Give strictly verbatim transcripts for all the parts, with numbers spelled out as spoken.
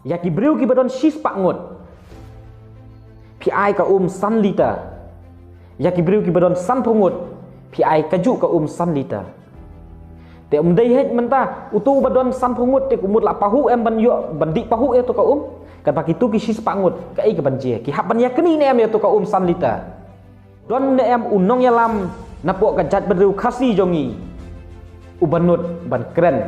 Ïa ki briew kiba don shispah ngut, phi ai ka um san liter. Ïa ki briew kiba don sanphew ngut, phi ai kajuh ka um san liter. Te um dei heh mynta uto uba don sanphew ngut te u mut la pahuh em ban ïoh, ban dih pahuh ïa to ka um? Katba kito ki shispah ngut, kaei kaban jia? Ki hap ban ïa knieh ne em ïa to ka um san liter? Don ne em u nongïalam napoh ka jaitbynriew Khasi jong ngi uba nud ban kren,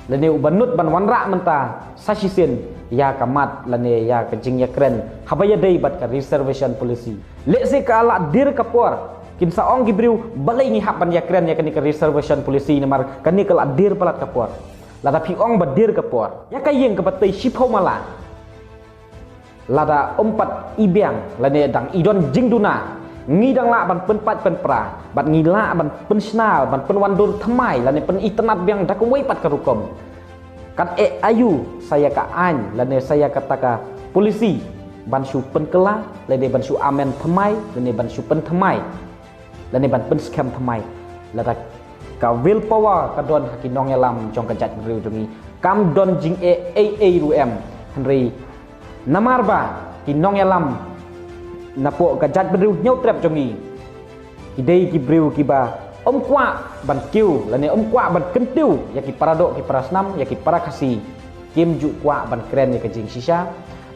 lane uba nud ban wanrah mynta sa shisien ïa ka mat lane ïa ka jingïakren haba ïadei bad ka reservation policy? Lehse ka la dier ka por, kin sa ong ki briew, balei ngi hap ban ïakren ïa kane ka reservation policy namar kane ka la dier palat ka por. Lada phi ong ba dier ka por, ïa ka ïing kaba tei shiphew mala, lada ym pat i biang lane dang i don jingduna, ngi dang lah ban pynpait pynpra bad ngi lah ban pynshna, ban pynwandur thymmai lane pynitynnad biang da kumwei pat ka rukom. Kat eh aïu sa ïa ka aiñ lane sa ïa kata ka policy ban shu pynkylla lane ban shu amend thymmai lane ban shu pynthymmai lane ban pynskhem thymmai, lada ka will power ka don ha ki nongïalam jong ka jaitbynriew jong ngi, kam don jingeh ei ei ruh em. Hynrei namar ba ki nongïalam napoh ka jaitbynriew Hynñiewtrep jong ngi, ki dei ki briew kiba ym kwah ban kiew lane ym kwah ban kyntiew ïa ki paradoh ki parasnam, ïa ki para Khasi, kim ju kwah ban kren ïa ka jingshisha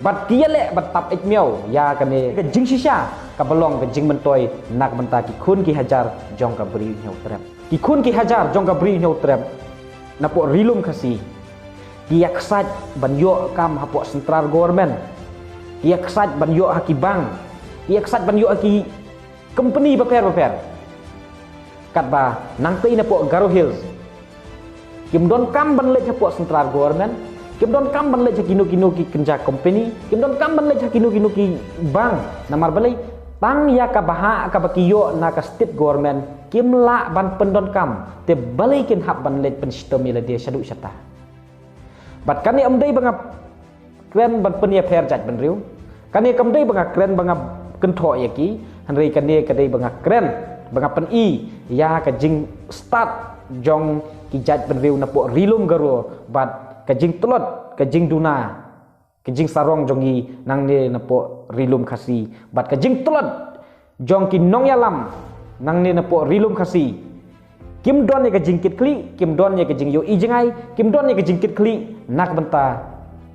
bad ki ïaleh ban tap eit miaw ïa kane ka jingshisha kaba long ka jingmyntoi na ka bynta ki khun ki hajar jong ka Ri Hynñiewtrep. Ki khun ki hajar jong ka Ri Hynñiewtrep napoh Ri Lum Khasi, ki ïaksaid ban ïoh kam hapoh central government, ki ïaksaid ban ïoh ha ki bank, ki ïaksaid ban ïoh ha ki company bapher bapher. Katba nangtei napoh Garo Hills, kim donkam ban leit hapoh central government, kim donkam ban leit ha kino kino ki kynja company, kim donkam ban leit ha kino kino ki bank. Namar balei? Tang ïa ka bhah kaba ki ïoh na ka state government kim lah ban pyndonkam. Te balei kin hap ban leit pynshitom ïa lade shaduh shata? Bad kane ym dei ba nga kren ban pynïapher jaitbynriew. Kane kam dei ba nga kren ba nga kynthoh ïa ki, hynrei kane ka dei ba nga kren ba nga pyni ïa ka jingstad jong ki jaitbynriew napoh Ri Lum Garo bad ka jingtlot, ka jingduna, ka jingsarong jong ngi nangne napoh Ri Lum Khasi bad ka jingtlot jong ki nongïalam nangne napoh Ri Lum Khasi. Kim don ïa ka jingkitkhlieh, kim don ïa ka jingïohi jngai, kim don ïa ka jingkitkhlieh na ka bynta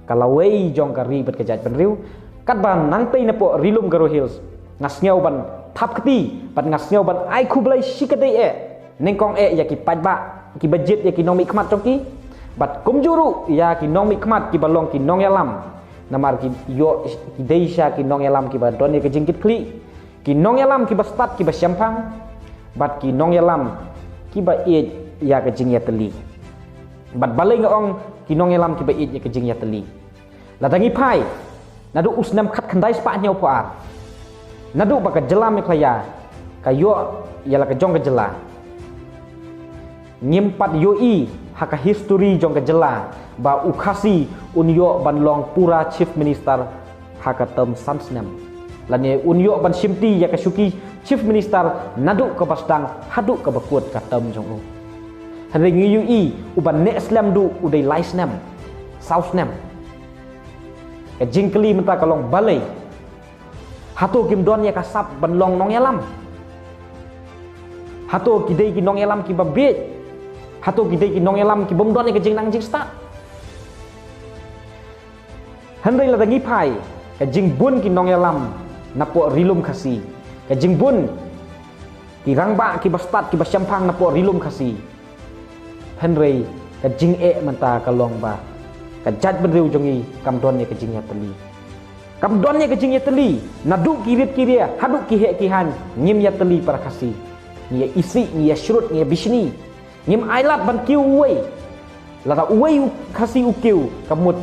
ka lawei jong ka ri bad ka jaitbynriew. Katba nangtei napoh Ri Lum Garo Hills, nga sngew ban thap kti bad nga sngew ban ai khublei shikatdei eh, nyngkong eh ïa ki paidbah kiba jied ïa ki nongmihkhmat jong ki, bad kumjuh ruh ïa ki nongmihkhmat kiba long ki nongïalam. Namar ki ïoh, ki dei sha ki nongïalam kiba don ïa ka jingkitkhlieh, ki nongïalam kiba stad kiba shemphang, bad ki nongïalam kiba ïeit ïa ka jingïatylli. Bad balei nga ong ki nongïalam kiba ïeit ïa ka jingïatylli? Lada ngi phai naduh u snem khatkhyndai spah hynñiewphew ar, naduh ba ka jylla Meghalaya ka ïoh ïa la ka jong ka jylla, ngim pat ïohi ha ka history jong ka jylla ba u Khasi un ïoh ban long pura Chief Minister ha ka term san snem, lane un ïoh ban shimti ïa ka shuki Chief Minister naduh kaba sdang haduh kaba kut ka term jong u. Hynrei ngi ïohi uba neh slem duh u dei lai snem, saw snem. Ka jingkylli mynta ka long balei? Hato kim don ïa ka sap ban long nongïalam? Hato ki dei ki nongïalam kiba bieit? Hato ki dei ki nongïalam kibym don ïa ka jingnang jingstad? Hynrei lada ngi phai, ka jingbun ki nongïalam napoh Ri Lum Khasi, ka jingbun ki rangbah kiba stad kiba shemphang napoh Ri Lum Khasi, hynrei ka jingeh mynta ka long ba ka jaitbynriew jong ngi kam don ïa ka jingïatylli. Kam don ïa ka jingïatylli. Naduh ki rit ki ria haduh ki heh ki haiñ, ngim ïatylli para Khasi. Ngi ïa isih, ngi ïa shrut, ngi ïa bishni. Ngim ailad ban kiew uwei. Lada uwei u Khasi u kiew, ka mut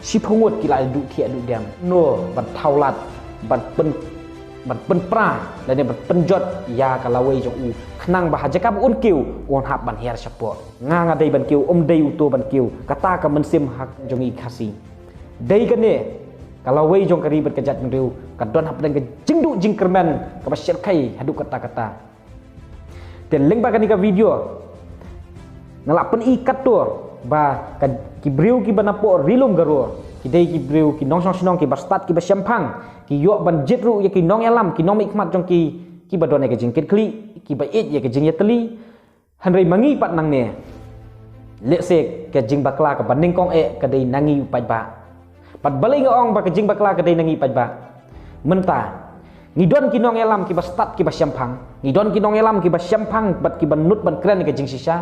shiphew ngut ki la duh thiah duh dem. No ban thaw lad, ban pyn, ban pynpra lane ban pynjot ïa ka lawei jong u, khnang ba ha jaka ba un kiew un hap ban hiar shapoh. Nga nga dei ban kiew, um dei uto ban kiew. Kata ka mynsiem ha jong ngi Khasi. Dei kane ka lawei jong ka ri bad ka jaitbynriew ka don hapdeng ka jingduh jingkyrmen kaba shyrkhei haduh katta katta. Te lyngba kane ka video nga la pyni katto ba ka, ki briew kiba napoh Ri Lum Garo, Ki dei ki briew ki nongshong shnong kiba stad kiba shemphang, ki ïoh ban jied ruh ïa ki nongïalam, ki nongmihkhmat jong ki, kiba don ïa ka jingkitkhlieh, kiba ïeit ïa ka jingïatylli. Hynrei ma ngi pat nangne, lehse ka jingbakla kaba nyngkong eh ka dei na ngi u paidbah. Bad balei nga ong ba ka jingbakla ka dei na ngi paidbah? Mynta ngi don ki nongïalam kiba stad kiba shemphang, ngi don ki nongïalam kiba shemphang bad kiba nud ban kren ïa ka jingshisha,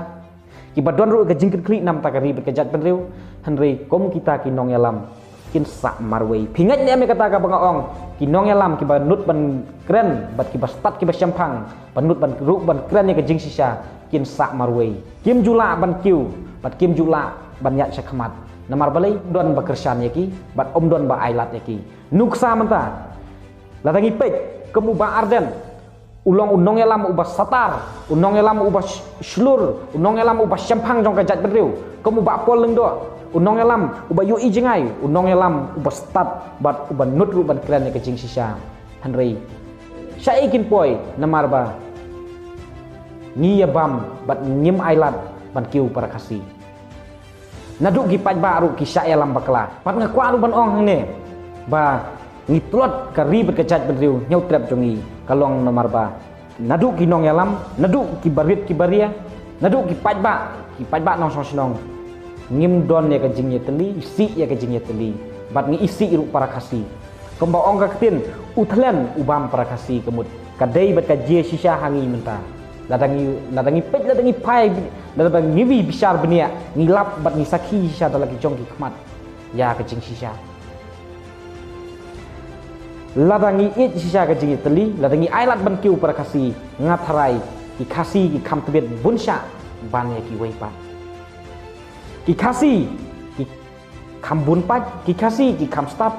kiba don ruh ka jingkitkhlieh namar ka ri bad ka jaitbynriew. Hynrei kum kita ki nongïalam kin sah marwei. Phi ngeit ne em ïa kata kaba nga ong, ki nongïalam kiba nud ban kren bad kiba stad kiba shemphang, ba nud ban ruh ban kren ïa ka jingshisha, kin sah marwei. Kim ju lah ban kiew bad kim ju lah ban ïaid shakhmat. Namar balei? Don ba kyrshan ïa ki bad ym don ba ailad ïa ki. Nuksa mynta, lada ngi peit kum u Bah Ardent, u long u nongïalam uba satar, u nongïalam uba sh-, shlur, u nongïalam uba shemphang jong ka jaitbynriew. Kum u Bah Paul Lyngdoh, u nongïalam uba ïohi jngai, u nongïalam uba stad bad uba nud ruh ban kren ïa ka jingshisha. Hynrei shaei kin poi? Namar ba ngi ïa bam bad ngim ailad ban kiew para Khasi. Naduh ki paidbah ruh ki shah ïalam bakla. Bad nga kwah ruh ban ong hangne ba ngi tlot ka ri bad ka jaitbynriew Hynñiewtrep jong ngi, ka long namar ba naduh ki nongïalam, naduh ki barit ki baria, naduh ki paidbah, ki paidbah nongshong shnong, ngim don ïa ka jingïatylli, isih ïa ka jingïatylli. Bad ngi isih ruh para Khasi. Kumba ong ka ktien, u thlen u bam para Khasi ka mut. Ka dei bad ka jia shisha ha ngi mynta. Lada ngi, lada ngi peit, lada ngi phai, lada ba ngi bi-, bishar bniah, ngi lap bad ngi sakhi shisha da la ki jong ki khmat ïa ka jingshisha. Lada ngi ïeit shisha ka jingïatylli, lada ngi ailad ban kiew para Khasi, nga tharai ki Khasi ki kham tbit bun shah ban ïa kiwei pat. Ki Khasi ki kham bun pat, ki Khasi ki kham stad.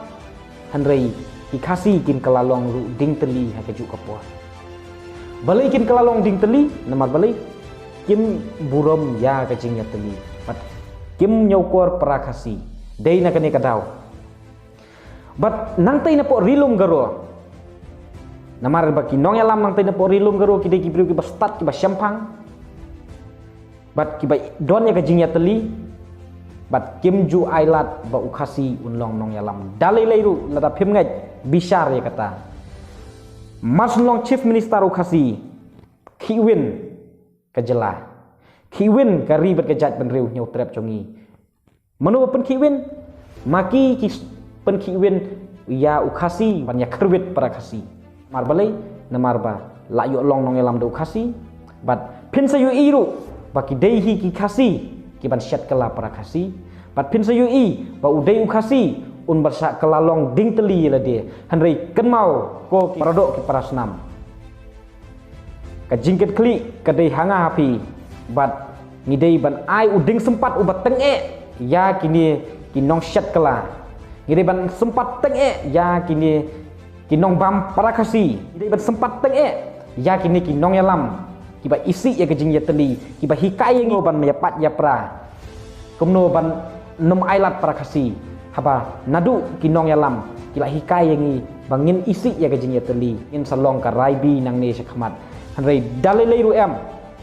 Hynrei ki Khasi kin kylla long ruh ding tylli ha kajuh ka por. Balei kin kylla long ding tylli? Namar balei? Kim burom ïa ka jingïatylli. Bad kim ñiewkor para Khasi. Dei na kane ka daw. Bad nangtei na pdeng Ri Lum Garo, namar ba ki nongïalam nangtei na pdeng Ri Lum Garo ki dei ki briew kiba stad, kiba shemphang, bad kiba don ïa ka jingïatylli, bad kim ju ailad ba u Khasi un long nongïalam. Da lei lei ruh, lada phim ngeit, bishar ïa kata. Mar shu long Chief Minister u Khasi, khih win ka jylla, khih win ka ri bad ka jaitbynriew Hynñiewtrep jong ngi. Mano ba pynkhih win? Ma ki ki s-, pynkhih win ïa u Khasi ban ïa khyrwit para Khasi. Namar balei? Namar ba la ïoh long nongïalam da u Khasi. Bad phin sa ïohi ruh ba ki dei hi ki Khasi kiban shet kylla para Khasi. Bad phin sa ïohi ba u dei u Khasi un ba shah kylla long ding tylli ïa lade. Hynrei kynmaw ko ki paradoh ki parasnam. Ka jingkitkhlieh ka dei ha nga ha phi, bad ngi dei ban ai u ding sympat uba tyngeh ïa kine ki nongshet kylla. Ngi dei ban sympat tyngeh ïa kine ki nongbam para Khasi. Ngi dei ban sympat tyngeh ïa kine ki nongïalam kiba isih ïa ka jingïatylli, kiba hikai ïa ngi ban ïa pat ïa pra. Kumno ban nym ailad para Khasi, haba naduh ki nongïalam ki la hikai ïa ngi ba ngin isih ïa ka jingïatylli, ngin sa long ka Raibi nangne shakhmat. Hynrei da lei lei ruh em,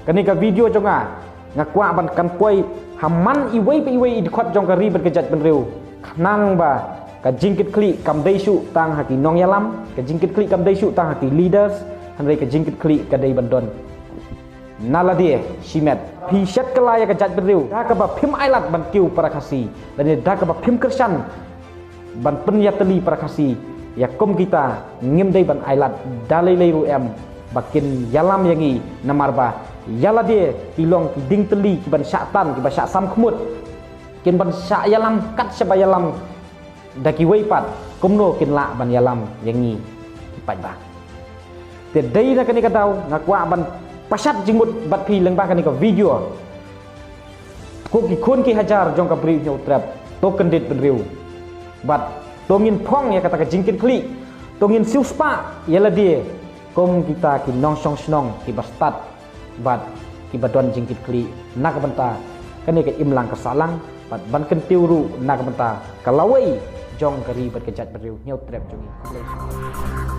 kane ka video jong nga, nga kwah ban kan poi ha man iwei pa iwei i dkhot jong ka ri bad ka jaitbynriew. Khnang ba ka jingkitkhlieh kam dei shuh tang ha ki nongïalam, ka jingkitkhlieh kam dei shuh tang ha ki leaders, hynrei ka jingkitkhlieh ka dei ban don na lade shimet. Phi shet kylla ïa ka jaitbynriew da kaba phim ailad ban kiew para Khasi, lane da kaba phim kyrshan ban pynïatylli para Khasi. Ïa kum kita ngim dei ban ailad da lei lei ruh em ba kin ïalam ïa ngi, namar ba ïa lade ki long ki ding tylli kiban shah tan, kiba shah sam khmut, kin ban shah ïalam kat shaba ïalam da kiwei pat, kumno kin lah ban ïalam ïa ngi ki paidbah. Te dei na kane ka daw nga kwah ban pashat jingmut bad phi lyngba kane ka video. Ko ki khun ki hajar jong ka Bri Hynñiewtrep, to kyndit bynriew. Bad to ngin phong ïa kata ka jingkitkhlieh, to ngin siewspah ïa lade kum kita ki nongshong shnong kiba stad bad kiba don jingkitkhlieh na ka bynta kane ka imlang ka sahlang, bad ban kyntiew ruh na ka bynta ka lawei jong ka ri bad ka jaitbynriew Hynñiewtrep jong ngi.